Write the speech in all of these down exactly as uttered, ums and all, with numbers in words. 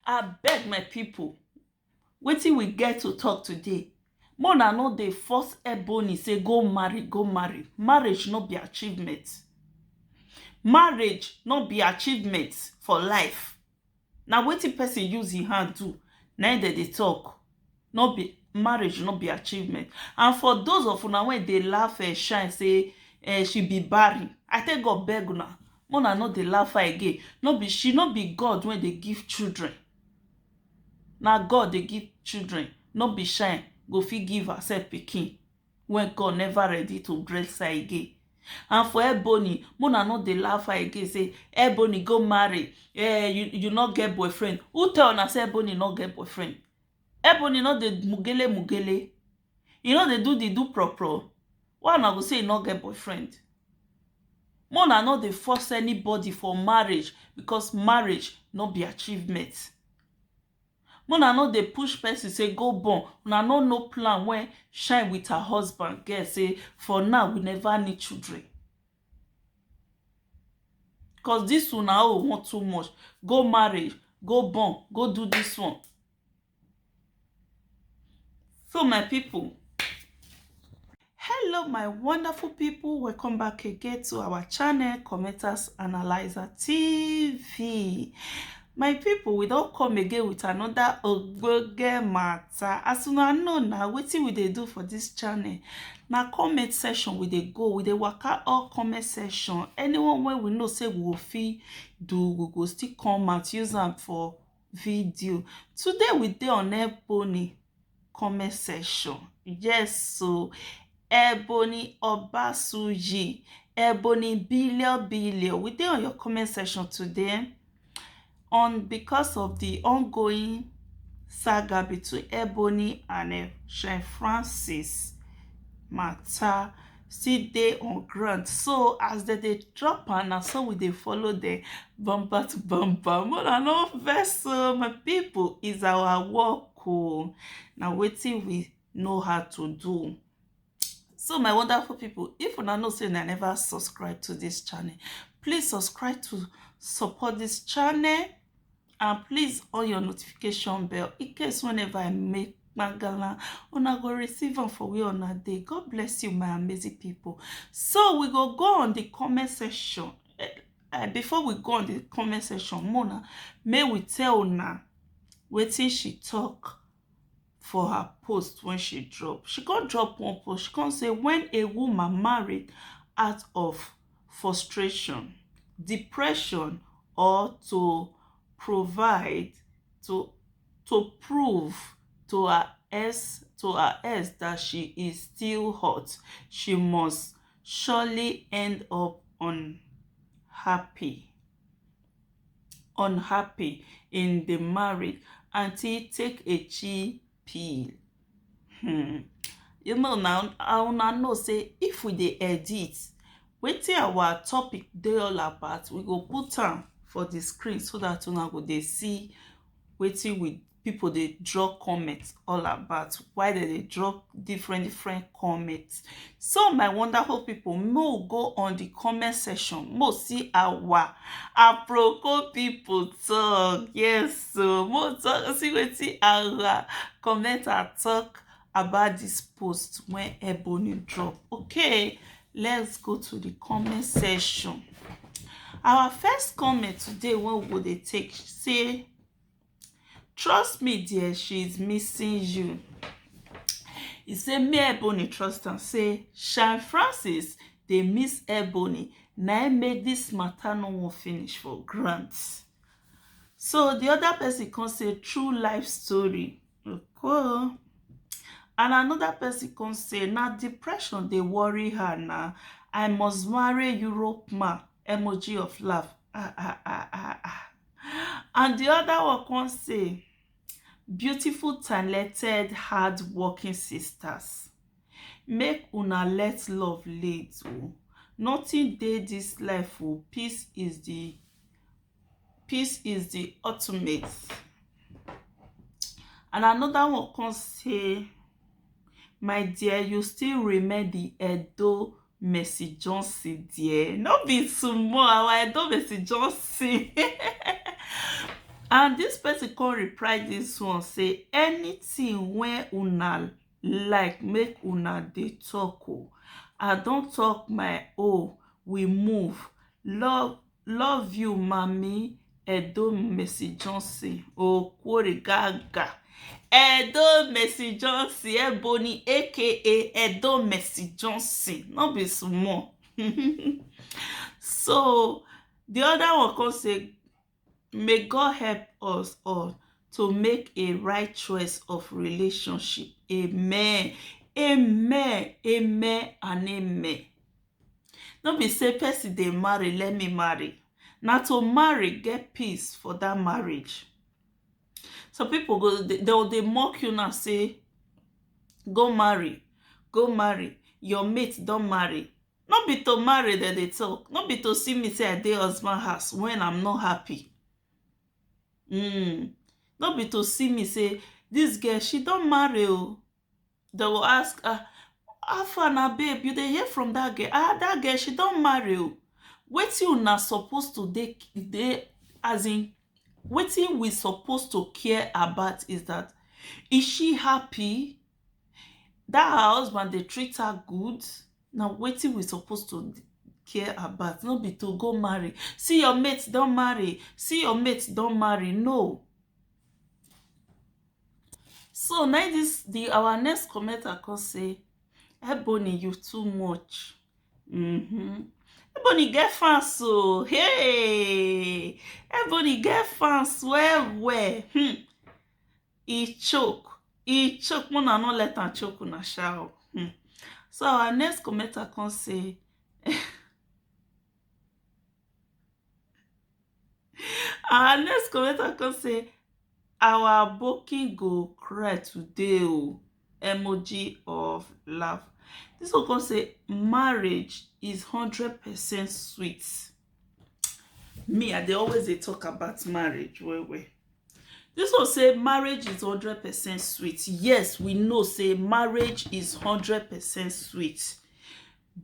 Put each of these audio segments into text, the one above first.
Abeg, my people, wetin we get to talk today? Make una no dey force Ebony say go marry, go marry. Marriage no be achievement. Marriage no be achievement for life. Na wetin person use him hand do, na im dem dey talk. No be marriage, no be achievement. And for those of una wey dey laugh, eh, Shine say, eh, she be barren, I take God beg una, make una no dey laugh her again. No be, she no be God wey dey give children. Na God dey give children. No be Shine go fit give herself pikin when God never ready to bless her again. And for Ebony, make una no dey laugh her again say, Ebony, go marry, eh, you, you no get boyfriend. Who tell una say Ebony no get boyfriend? Ebony no dey mugele mugele. E no dey do the do pro pro. Why una go say e no get boyfriend? Make una no dey force anybody for marriage, because marriage no be achievement. Make una no dey push person say go born. Una no know plan wey Shine with her husband get, say for now we never need children. Because this una own want too much. Go marry, go born, go do this one. So, my people, hello, my wonderful people, welcome back again to our channel, Commenters Analyzer T V. My people, we don come again with another ogbonge matter. As una know na wetin we dey do for this channel, na comment section we dey go, we dey waka all comment section. Anyone wey we know say we go fit do, we go still come out use am for video. Today we dey on Ebony comment section. Yes, so Ebony Obasuyi, Ebony Billion Billion, we dey on your comment section today on because of the ongoing saga between Ebony and, eh, Shine Francis matter still dey on ground. So as dem dey drop am, na so we dey follow dem bumper to bumper. Make una no vex o, my people, is our work o. Na wetin we know how to do. So, my wonderful people, if una know say una never subscribe to this channel, please subscribe to support this channel, and please on your notification bell in case whenever I make gbangala, una go receive am for where una dey. God bless you, my amazing people. So we go go on the comment section. Eh, eh, before we go on the comment section, make una, make we tell una wetin she talk for her post when she drop. She come drop one post. She come say, when a woman married out of frustration, depression, or to provide, to, to prove to her ex, to her ex that she is still hot, she must surely end up unhappy, unhappy in the marriage until take a chill pill. Hmm. You know now, I una know say if we dey edit, wetin our topic dey all about, we go put am for the screen so that una go dey see wetin we people dey draw comments all about, why dem dey draw different different comments. So my wonderful people, make we go on the comment section, make we see our Aproko people talk. Yes, so make we talk, see wetin our commenter talk about this post when Ebony drop. Okay, let's go to the comment section. Our first comment today wey we go dey take say, trust me dear, she is missing you. E say make Ebony trust am, say Shine Francis dey miss Ebony, na im make this matter no wan finish for ground. So the other person come say true life story. Okay. And another person come say na depression dey worry her na. I must marry Europe man. Emoji of laugh. Ah, ah, ah, ah, ah. And the other one come say, beautiful, talented, hard-working sisters, make una let love lead o. Nothing dey this life o. Peace is the, peace is the ultimate. And another one come say, my dear, you still remain the Edo Mercy Johnson dear. No be small, our Edo Mercy Johnson. And this person come reply this one say, anything wey una like, make una dey talk o. I don talk my own, we move. Love, love you, Mami. Edo Mercy Johnson, Okwori Gaga. Edo Mercy Johnson, Ebony, A K A Edo Mercy Johnson. No be small. So the other one come say, may God help us all to make a right choice of relationship. Amen. Amen. Amen and amen. No be say person dey marry, let me marry. Na to marry, get peace for that marriage. Some people go, they, they will dey mock you now, say, go marry, go marry. Your mate don marry. No be to marry that they talk. No be to see me say I dey husband house when I'm not happy. Mm. No be to see me say, this girl, she don marry o. They will ask, ah, how far na, babe? You dey hear from that girl? Ah, that girl, she don marry o. Wetin una suppose to dey, dey, as in, wetin we suppose to care about is that, is she happy? That her husband dey treat her good? Na wetin we suppose to care about, no be to go marry. See your mate don marry, see your mate don marry. No. So now this, the, our next commenter come say, Ebony, you too much. Mm-hmm. Ebony get fans o. Hey, Ebony get fans well well. Hmm. E choke, e choke. Mona no let am choke una sha o. Hmm. So our next commenter come say, our next commenter come say, our boking go cry today o. Emoji of laugh. This one come say, marriage is hundred percent sweet. Me, I dey always dey talk about marriage well well. This one say marriage is hundred percent sweet. Yes, we know say marriage is hundred percent sweet,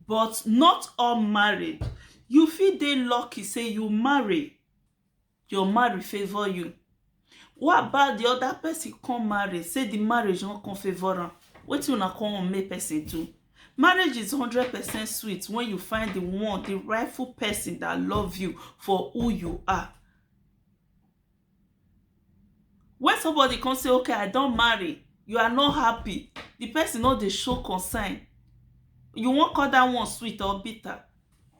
but not all marriage. You fit dey lucky say you marry, your marry favour you. What about the other person come marry, say the marriage no come favour am? Wetin una come wan make person do? Marriage is hundred percent sweet when you find the one, the rightful person that love you for who you are. When somebody come say, okay, I don marry, you are not happy, the person no dey show concern, you wan call that one sweet or bitter?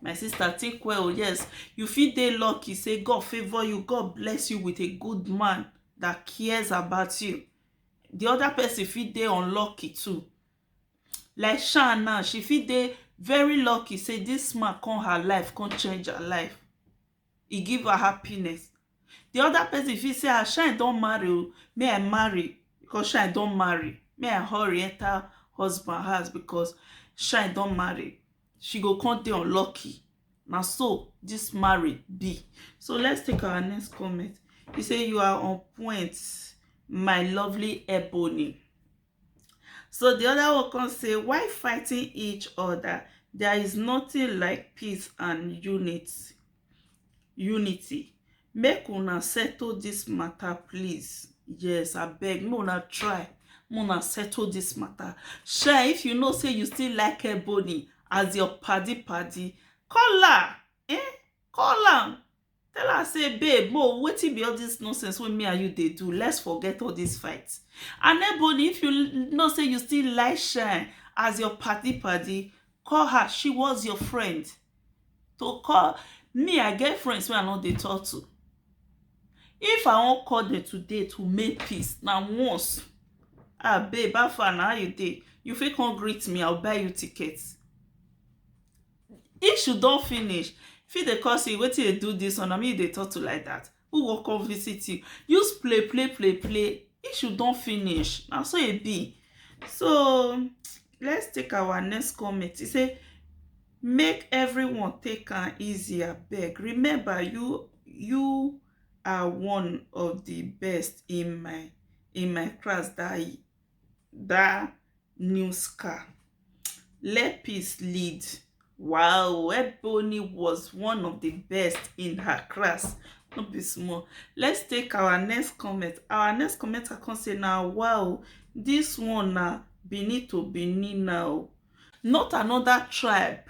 My sister, think well. Yes, you fit dey lucky say God favour you, God bless you with a good man that cares about you. The other person fit dey unlucky too. Like Shan now, she fit dey very lucky say this man come her life, come change her life. E give her happiness. The other person fit say, ah, Shine don marry o, may I marry, because Shine don marry, may I hurry enter husband house because Shine don marry. She go come dey unlucky. Na so this marry be. So let's take our next comment. He say, you are on point, my lovely Ebony. So the other one come say, why fighting each other? There is nothing like peace and unity. Unity. Make una settle this matter, please. Yes, abeg, make una try, make una settle this matter. Sha, if you know say you still like Ebony as your paddy paddy, call her. Eh? Call am. Tell her say, babe, mo, wetin be all this nonsense wey me and you dey do? Let's forget all this fight. And Ebony, if you l-, know say you still like Shine as your paddy paddy, call her. She was your friend. To call me, I get friends wey I no dey talk to. If I wan call them today to make peace, na once. Ah, babe, how far na? How you dey? You fit come greet me, I'll buy you tickets. Issue don finish. Fit dey call say, wetin dey do this one? Na me you dey talk to like that? Who go come visit you? Use play, play, play, play. Issue don finish. Na so e be. So let's take our next comment. E say, make everyone take am easy, abeg. Remember, you, you are one of the best in my, in my class that, that new scar. Let peace lead. Wow, Ebony was one of the best in her class. No be small. Let's take our next comment. Our next comment, I come say, "Now, wow, this one na Benin to Benin now. Not another tribe."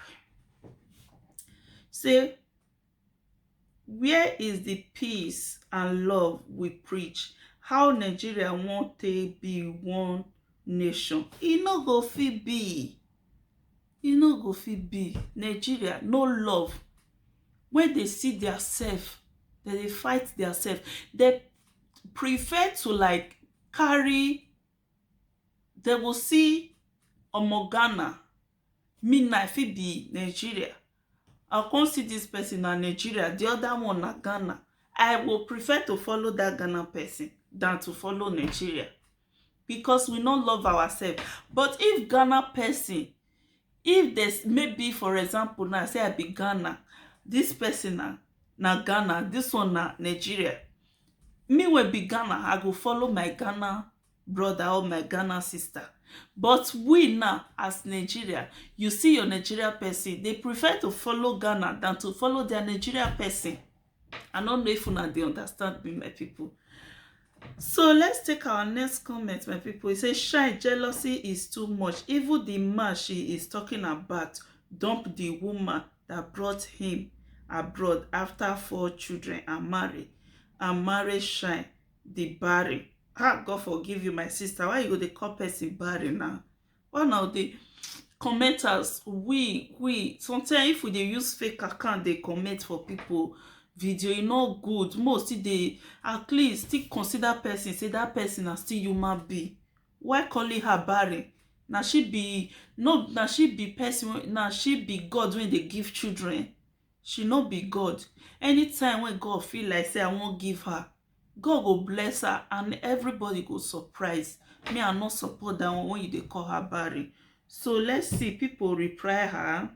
Say, "Where is the peace and love we preach? How Nigeria wan take be one nation? E no go fit be. E no go fit be. Nigeria, no love. When they see their self, they dey fight their self. They prefer to, like, carry, they go see, omo, Ghana. Me na, I fit be Nigeria. I come see this person na Nigeria, the other one na Ghana. I go prefer to follow that Ghana person than to follow Nigeria, because we no love ourselves. But if Ghana person, if there's, maybe, for example, now say I be Ghana, this person na, na Ghana, this one na Nigeria. Me wey be Ghana, I go follow my Ghana brother or my Ghana sister. But we now, as Nigeria, you see your Nigeria person, they prefer to follow Ghana than to follow their Nigeria person. I no know if una dey understand me, my people. So let's take our next comment, my people. He say, "Shine, jealousy is too much. Even the man she is talking about dump the woman that brought him abroad after four children and marry, and marry Shine the barren." Ah, God forgive you, my sister. Why you go dey call person barren now? One of the commenters, we, we, sometimes if we dey use fake account dey comment for people video, e no good. Most still dey, at least, still consider person, say that person na still human being. Why calling her barren? Na she be, no, na she be person wey, na she be God wey dey give children? She no be God. Anytime when God feel like say I wan give her, God go bless her and everybody go surprise. Me, I no support that one when you dey call her barren. So let's see, people reply her.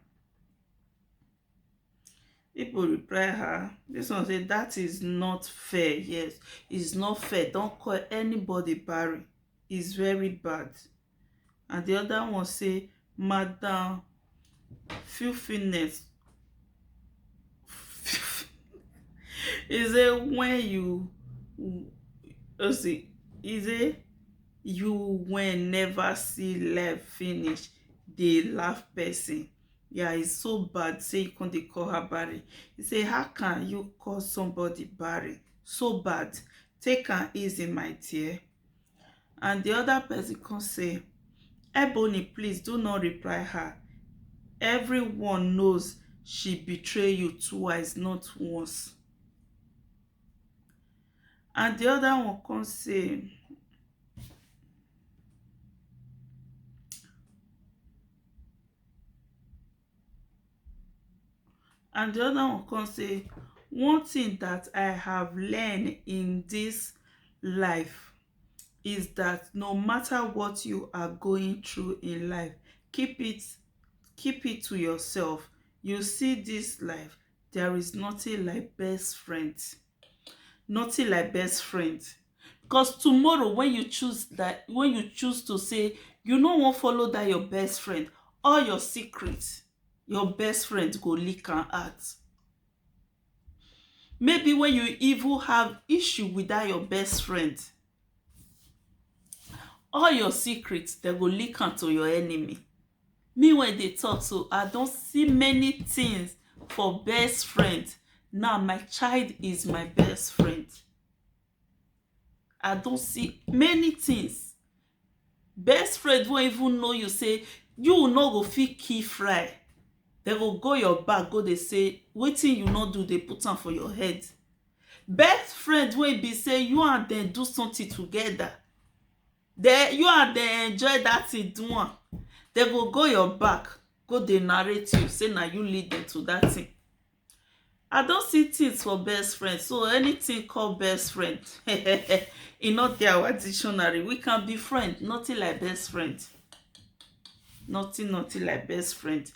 People reply her. This one say, "That is not fair." Yes, it's not fair. Don't call anybody barren. It's very bad. And the other one say, "Madam Filthiness." He say, "When you, oh, see, he say, you when never see life finish, dey laugh person." Yeah, it's so bad. Say you come dey call her barren. He say, "How can you call somebody barren? So bad. Take am easy, my dear." And the other person come say, "Ebony, please do not reply her. Everyone knows she betray you twice, not once." And the other one come say, and the other one come say, "One thing that I have learned in this life is that no matter what you are going through in life, keep it, keep it to yourself. You see this life, there is nothing like best friend." Nothing like best friend. Because tomorrow, when you choose that, when you choose to say you no wan follow that your best friend, all your secrets, your best friend go leak am out. Maybe when you even have issue with that your best friend, all your secrets, they go leak am to your enemy. Me, when they talk, so I don't see many things for best friend. Now my child is my best friend. I don't see many things. Best friend won't even know you say you no go fit kill fry. They go go your back, go they say, "Wetin you no do, they put am for your head." Best friend wey be say you and them do something together, they, you and them enjoy that thing, do one. They go go your back, go they narrate you, say na you lead them to that thing. I don't see things for best friend, so anything called best friend, e not dey our dictionary. We can be friend, nothing like best friend. Nothing, nothing like best friend.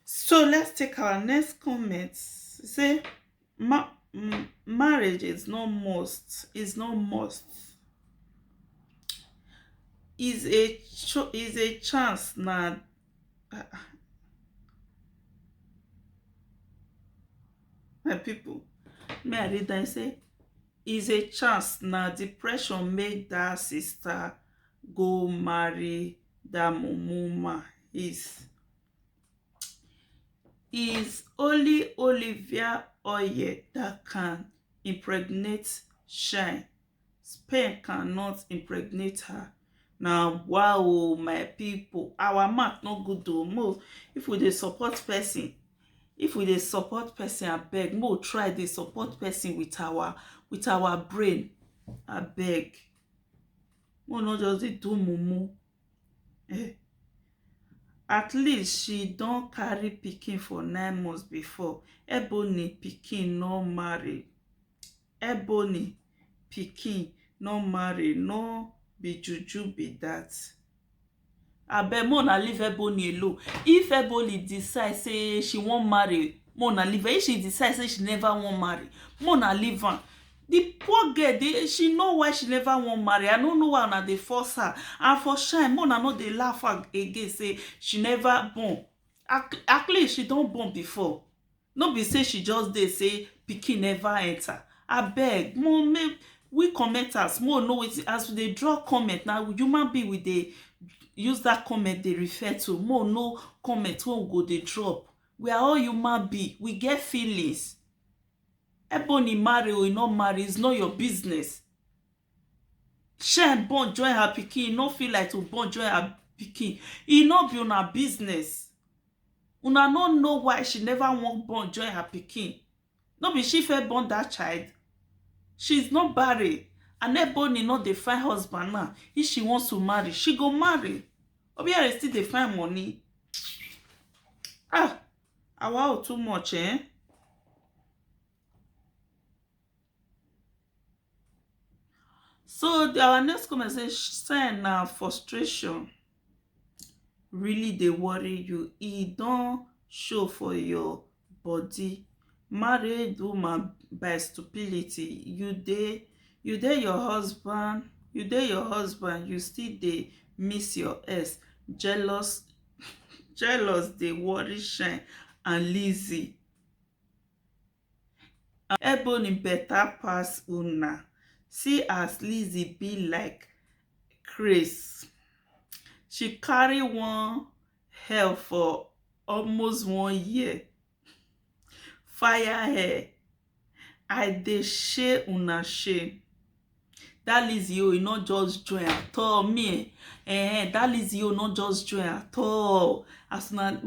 So let's take our next comment. Say, ma- m- marriage is not must. Is not must. Is a cho- is a chance. Now, my people, May I read them? Say, is a chance. Now depression made that sister go marry that mumuma. Is is only Olivia Oye that can impregnate Shine. Sperm cannot impregnate her. Now, wow, my people, our mouth not good though. Mo, if we dey support person, if we dey support person, I beg, mo try dey support person with our with our brain. I beg, mo not just dey do mumu. Eh. At least she don carry pikin for nine months before. Ebony pikin no marry. Ebony pikin no marry, no be juju be that. Abeg, mo na leave Ebony alone. If Ebony decide say she wan marry, mo na leave her. If she decide say she never wan marry, mo na leave am. The poor girl, dey, she know why she never wan marry. I no know why una dey force her. And for Shine, mo na no dey laugh her again say she never born. At, at least she don born before. No be say she just dey say pikin never enter. Abeg, mo make we commenters, mo know wetin, as we dey draw comment, na human being we dey use that comment dey refer to. Mo know comment wey we go dey drop. We are all human being, we get feelings. Ebony marry or e no marry, it's not your business. Shine born join her pikin, e no feel like to born join her pikin. E no be una business. Una no know why she never wan born join her pikin. No be she first born that child? She's not barren. And Ebony no dey find husband now. If she wants to marry, she go marry. Obiare still dey find money. Ah, awa o too much, eh? So the, our next comment say, Shine, na frustration really dey worry you. E don show for your body. Married woman by stupidity. You dey, you dey your husband, you dey your husband, you still dey miss your ex. Jealous, jealous dey worry Shine and Lizzie. Ebony better pass una. See as Lizzie be like craze. She carry one hell for almost one year. Fire her. I dey share una shame. That Lizzie o, e no just join at all. Me, eh, eh, that Lizzie o no just join at all. As una,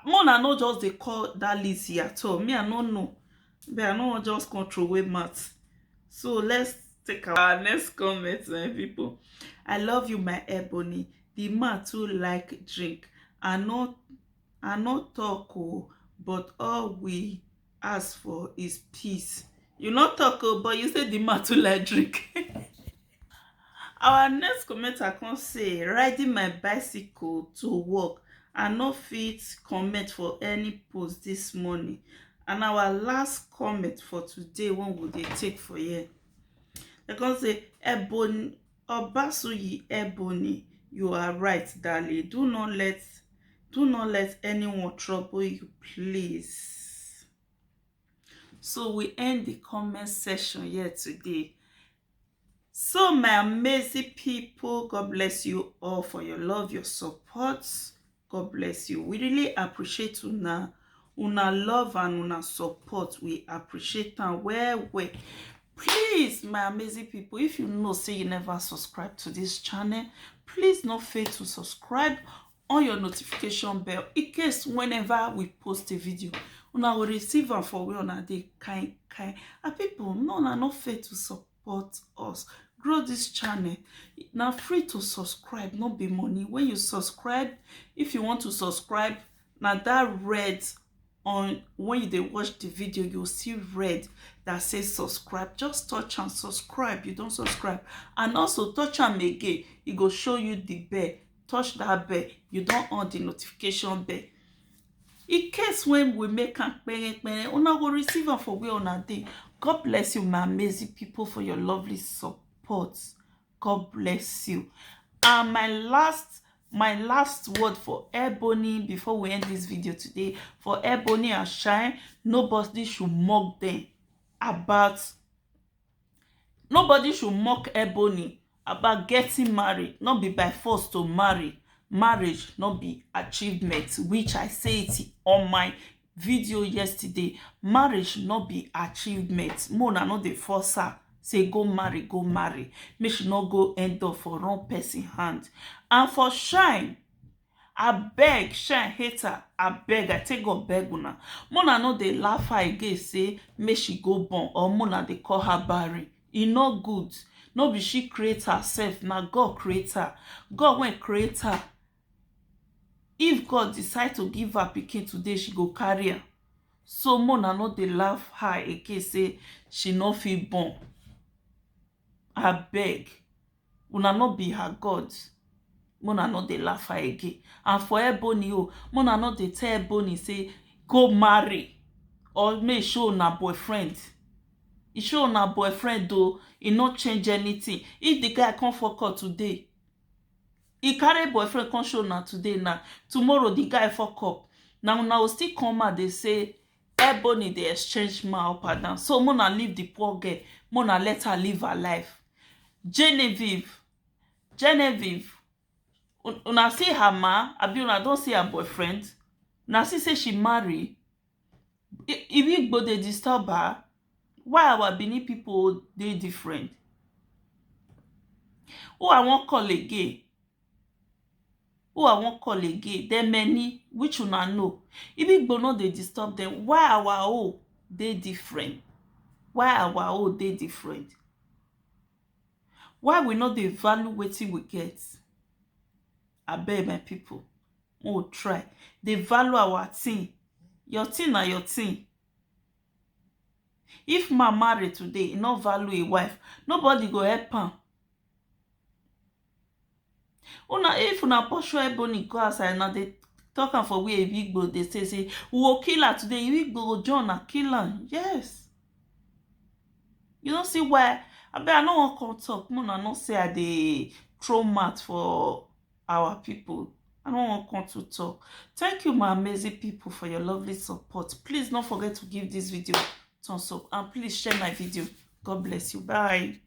mo na no just dey call that Lizzie at all. Me, I no know. But I no wan just come throw away mouth. So let's take our next comment, my people. I love you, my Ebony. The man too like drink. I no, I no talk o, but all we ask for is peace. You no talk o, but you say the man too like drink. Our next commenter come say, riding my bicycle to work. I no fit comment for any post this morning. And our last comment for today, one we dey take for here. They come say, Ebony, Obasuyi Ebony, you are right, darling. Do not let, do not let anyone trouble you, please. So we end the comment section here today. So, my amazing people, God bless you all for your love, your support. God bless you. We really appreciate una, una love and una support. We appreciate am well well. Please, my amazing people, if you know say you never subscribe to this channel, please no fail to subscribe on your notification bell, in case whenever we post a video, una will receive am for where una dey kind kind. And people, no, una no fail to support us grow this channel. Na free to subscribe, no be money. When you subscribe, if you want to subscribe, na that red on, when you dey watch the video, you see red that says subscribe. Just touch and subscribe. You don't subscribe, and also touch am again. E go show you the bell. Touch that bell. You don on the notification bell. In case when we make am kpere kpere, una go receive am for where una dey. God bless you, my amazing people, for your lovely support. God bless you. And my last, my last word for Ebony before we end this video today, for Ebony and Shine, nobody should mock them. about, nobody should mock Ebony about getting married. Not be by force to marry. Marriage not be achievement, which I say it on my video yesterday. Marriage not be achievement. Mona not the force her say go marry, go marry. Make she not go end up for wrong person hand. And for Shine, I beg, Shine hater, I beg, I take God beg una. Mona no dey laugh her again say make she go born, or Mona dey call her barren. E no good. No be she create herself, na God create her. God when create her, if God decide to give her pikin today, she go carry am. So Mona no dey laugh her again say she no fit born. I beg, una no be her God. Mona no dey laugh her again. And for Ebony o, Mona no dey tell Ebony say go marry or make show na boyfriend. E show na boyfriend o, e no change anything. If the guy come for court today, e carry boyfriend come show na today na, tomorrow the guy fuck up. Na una go still come out dey say Ebony dey exchange man up and down. So Mona leave the poor girl, Mona let her live her life. Genevieve, Genevieve, un- una see her ma, abi una don see her boyfriend? Una see say she marry? I- Ibigbo dey disturb her. Why our Benin people dey different? Who I wan call again? Who I wan call again? Dem many, which una know. Ibigbo no dey disturb dem. Why our own dey different? Why our own dey different? Why we no dey value wetin we get? Abeg, my people, we try dey value our thing. Your thing na your thing. If man marry today, e no value a wife, nobody go help am. Una, if una pursue Ebony go outside, na dey talk am for where Ibigbo dey say say we go kill her today. Ibigbo go join una kill am. Yes. You no see why? Abeg, I no wan come talk. Mona no say I dey throw mat for our people. I no wan come to talk. Thank you, my amazing people, for your lovely support. Please don't forget to give this video thumbs up and please share my video. God bless you. Bye.